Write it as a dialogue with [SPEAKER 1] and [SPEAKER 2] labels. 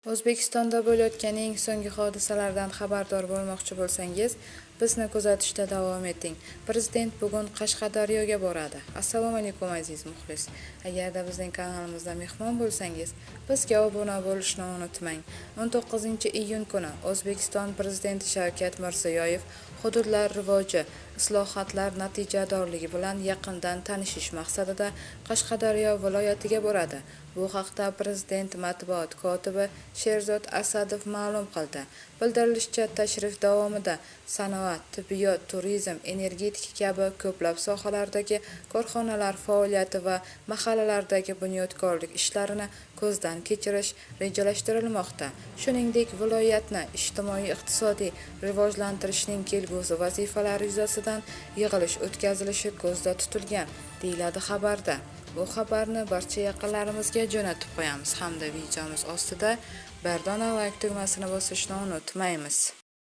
[SPEAKER 1] O'zbekistonda bo'layotgan eng so'nggi hodisalardan xabardor bo'lmoqchi bo'lsangiz, bizni kuzatishda davom eting. Prezident bugun Qashqadaryoga boradi. Assalomu alaykum, aziz muxlis. Agarda bizning kanalimizda mehmon bo'lsangiz, bizga obuna bo'lishni unutmang. 19-iyun kuni O'zbekiston Prezidenti Shavkat Mirziyoyev hududlar rivoji, islohotlar natijadorligi bilan yaqindan tanishish maqsadida Qashqadaryo viloyatiga boradi. Bu haqda prezident matbuot kotibi Sherzod Asadov ma'lum qildi. Bildirilishicha, tashrif davomida sanoat, tibbiyot, turizm, energetika kabi ko'plab sohalardagi korxonalar faoliyati va mahallalardagi bunyodkorlik ishlarini ko'zdan kechirish rejalashtirilmoqda. Shuningdek, viloyatni ijtimoiy-iqtisodiy rivojlantirishning kelgusi vazifalari yuzasidan yig'ilish o'tkazilishi ko'zda tutilgan, deyiladi xabarda. Bu xabarni barcha yaqinlarimizga jo'natib qo'yamiz hamda videomiz ostida bir dona layk tugmasini bosishni unutmaymiz.